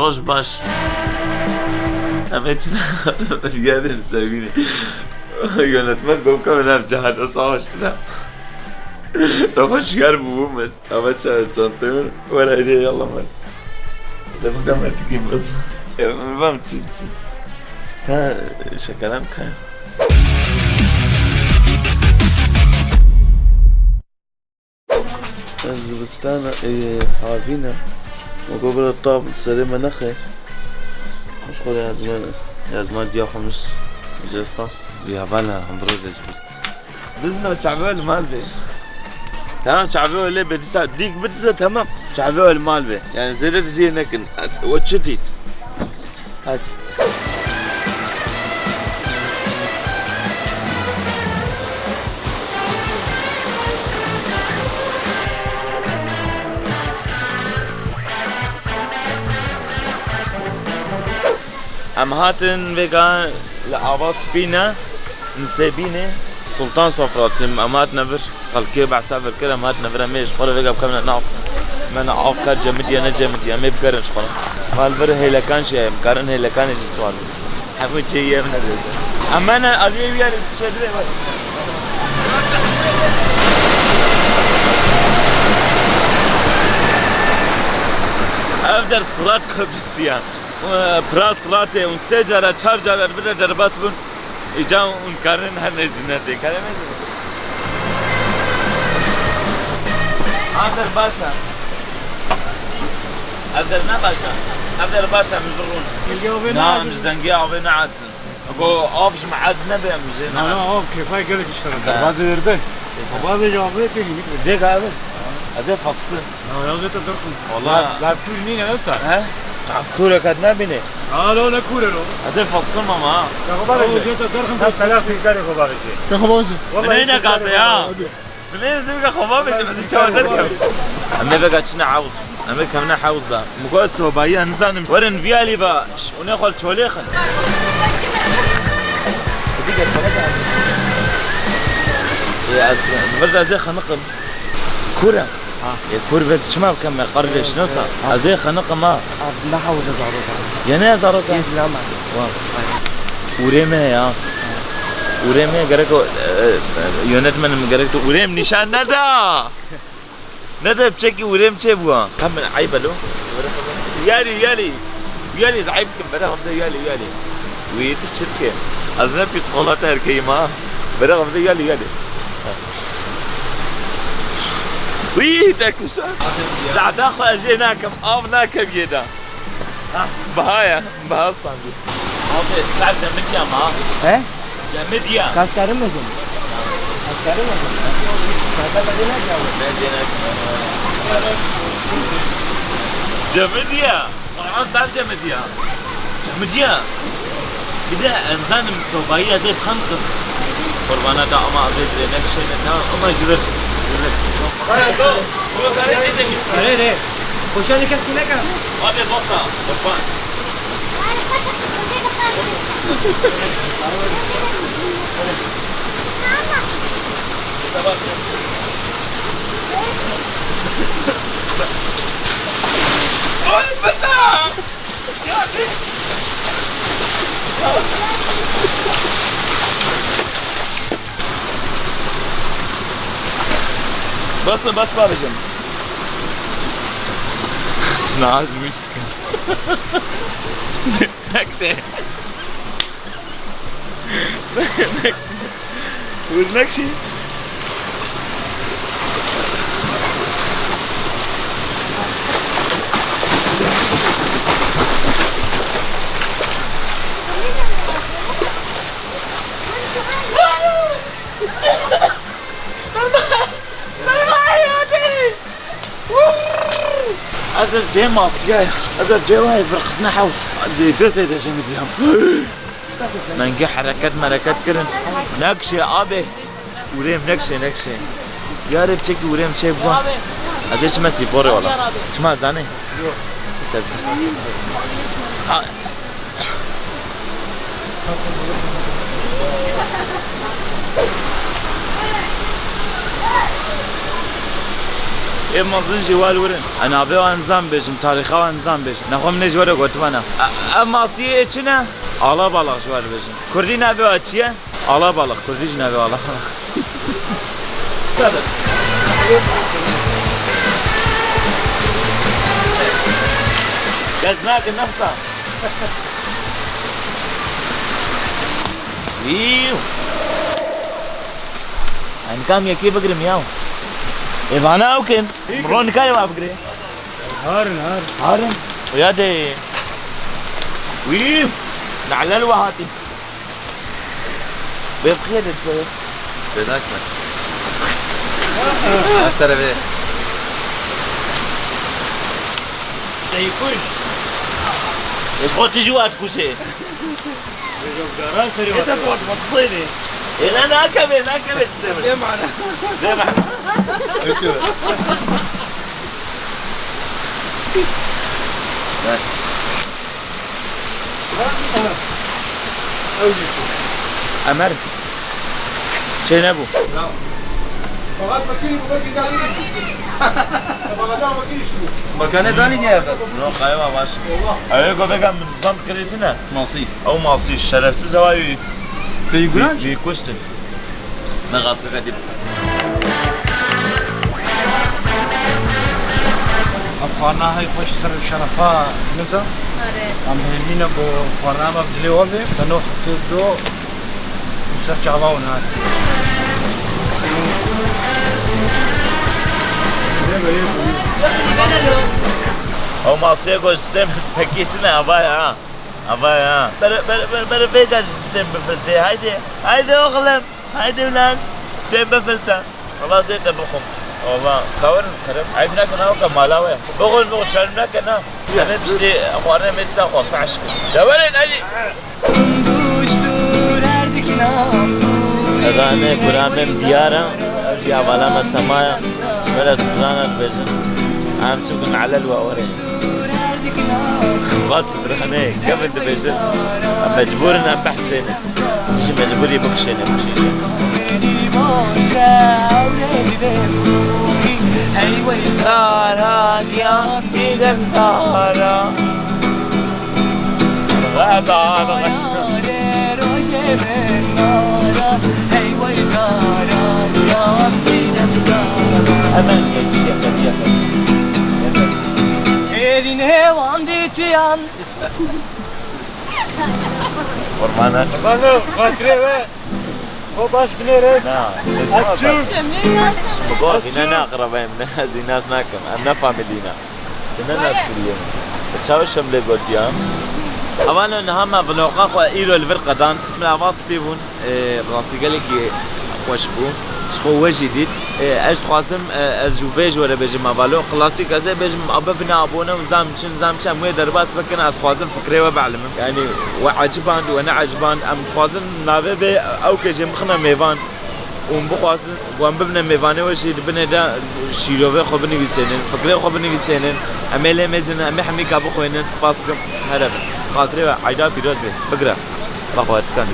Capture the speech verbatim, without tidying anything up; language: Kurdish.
Baş baş. Em ê çi ne? Gelin sevgili. Yönetmen Gokka ve Navcahan o savaştılar. Rafa şiyar bu bu mes. Ama çay çantayı ver. Ver haydi yallah ver. De bu kadar tikim bas. Ya ben çin çin. Ka şekerem ka. Ev zibistana, ê, havîn e. Me got bira tab serê me nexe. Ji xwe re ez me, ez me diya xwe min ji estan. Ya bala, hindire de ji bir. Bizno çavê li mal be. Tamam, çavê lê be disa, dîk bi disa, tamam. Çavê li mal be. Yani zêde diziyê nekin. O çi dît? Hadi. Em hatin vêga li Ava Spî ne, Nisêbînê, Sultan Sofrasî, em hatine vir. Xelkê behsa vir kir, em hatine vir, em ê ji xwe re vêga bikevine nav. Me ne av ka cemidiye, ne cemidiye, em ê bikerin ji xwe re. Mal vir hêlekan jî heye, em karin hêlekanê jî siwar bin. Hemû cihê ye min e. Em me ne, aliyê wî yanî dişe dirê me. Ev der Sirat Köprüsü ya. Pira Siratê, hûn sê cara, çar cara li vir re derbas bûn. Îca hûn karin herne cinetê. Karin ne? Ev der baş e. Ev der ne baş e? Ev der baş e, min birûn. Dengê avê ne Na, aciz. Em ji dengê avê ne aciz in. Go av ji me aciz nebe, em jê ne Na, na, aciz. Av kêfay gelek işlere. Ha. Derbazê werde. Xwebazê ji avê tê hînik. Dêga ev. Ez ê Fatisi. Ya, ya, zêde derxin. Wala. Zaf, zaf kûr nîne, wisa? He? Zaf kûrek hat nabîne. Ha, lo, ne kûr e lo? Ez ê Fatisi mam ha. Ya, xwe bavêje. Zêde derxin. Ka telaf tîkarê xwe bavêje. Ka xwe bavêje. Wala, bineyne gazê ya. Hadi. Bineyne zêde xwe bavêje, ez çawa derkem. Em ê vêga çine hewz. Em ê kevine hewz da. Min got sobayî, ez nizanim. Werin vî alî va, ş-, hûn ê xwe li çolê xin. Ê, ez, vir de ez ê xeniqim. Kûr e. Ha. Ê, kûr vê çima bikim me, qervê şinosa. Ha. Ez ê xeniqim ha. Abi, ne hewce zarok e. Yene zarok e. Yê zilama. Wa. Urê me ya. Urê me gerek o, e, e, yönetmenim gerek o. Urê me nîşan neda. Ne de biçekî urê me çêbû ha. Hem min eyb e lo. Yalî, yalî. Yalî, ez eyb kim. Bere xwe bide yalî, yalî. Wî tu çi dike? Ez ne psîkolata erkeyim ha. Bere xwe bide yalî, yalî. Wî te kişa. Zehda xwe ez jê nakim. Av nakim yê de. Ha, biha ye. Biha standî. Abi, ser cemidiya ma. He? Cemidiya. Kaskarı mı zor? Kaskarı mı zor? Kaskarı mı zor? Cemidiya. Kur'an ser cemidiya. Cemidiya. Bir de em zanim sobayî ez ê tam kir. Qurbana da ama abi dirê ne bir şey ne, tamam ama cüret. Cüret. Para do. Para ne demiş? Para ne? Koşanı kes kime kan? Abi basa. Kurban. Basın, bas babacığım. Şuna az müzik. Nekşe. Nekşe. Vur nekşe. Sermayê, sermayê hadi. Eger cê masiya ya. Eger cê wayê virxisne hewz. Zêde zêde jê min diyam. Mengê hereket mereket kirin. Nekşê abi. Urêm nekşê nekşê. Yarê biçekî urêm çê bû. Ez ê çime sîporê wala. Çima zanê? Yok. Sebze. Ha. Ê mezin jî wel wir in. Em navê wan zan bêjin, tarîxa wan zan bêjin. Nexwe min ê ji we re gotibe ne. E, ev masiyê ê çi ne? Alabalix ji we re bêjin. Kurdî navê wa çi ye? Alabalix. Kurdî jî navê wa alabalix. Kes nakin nefsa. Wîw. Em kam yekê bigrim ya. Ê vana ew kin. Ron kare wa bigre. Harin, harin. Harin. Ya de. Wîw. Nalel wa hatî. Bê bixêrin soyê. Pêdak me. Her terefê. Seykuj. Ji xwe tu jî wa dikuşê. Ê te got, got sênê. Ê ne, nakeve, nakeve distê min. Bê mana. Bê mana. Peki. Emer. Çê nebû. Fakat makinî bu belki geldi. Fakat makinî şu. Makane dani geldi. Yok, hayvan baş. Ew ê ku vêga min zand kirêtine. Masî. Ew masî şerefsiz ew ê. Peyguran? Wî kuştin. Ne gaz kaka dip. Ev xwarina hey xweş ser şerefa nizam. Are. Em hêvî ne ku xwarina me dilê we bê. Te no heftê do ser çava û nar. Ew masiyê ku ji stêm pekî tune ava ya. Ava ya. Bere, bere, bere, bere vêga ji stêm bifiltê. Haydi. Haydi oğlum. Haydi ulan. Stêm bifilta. Valla zê te bixwim. Valla kawerin kerem. Eyb nekin ha weke mala we. Bixwin bixwin şerm nekin ha. Em ê piştî xwarinê me dîsa xwe feş kin. Dewerin Elî. Eda em ê gura me diyar e. Ev jî hevala me Sema ye. Ji me re strana dibêjin. Em çimkin elel we orê. Bas stranê kevin dibêjin. Em mecbûr in em behsênin. Tu jî mecbûr î bikişêne, bikişêne. Zara diyan didem zara. Xeda, xeda. Hemen geç, yakın, yakın. Yakın. Elin hevan ditiyan. Ormana. Bana, xatirê we. Xwe baş binêre. Na, ez çûm. Bi gor vîne naqrebeyim, ne, ez înas nakim. Em ne famîlî ne. Tu ne nas kiriye. Çawa şem lê gotiya? Hevalno, niha me vloqa xwe îro li vir qedand. Min ava spî bûn. Ê, bi rastî gelekî xweş bû. Ji xwe we jî dît. Ê, ez dixwazim, ê, ez ji vê ji we re bêjim, hevalo. Klasîk ez ê bêjim, a bibine abone û zam çin, zam çi, em wê derbas bikin, ez dixwazim fikrê we bielîmim. Yanî, we eciband, we neeciband, em dixwazin navê vê ewkê jê bixine mêvan û em bixwazin, ku em bibine mêvanê we jî di binê de şîrovê xwe binivîsênin, fikrê xwe binivîsênin, em ê lê mêzin, em ê hemîka bixwînin, spas dikim, here bin. Xatirê we, eyda pîroz be, bigire. Bak, we dikan.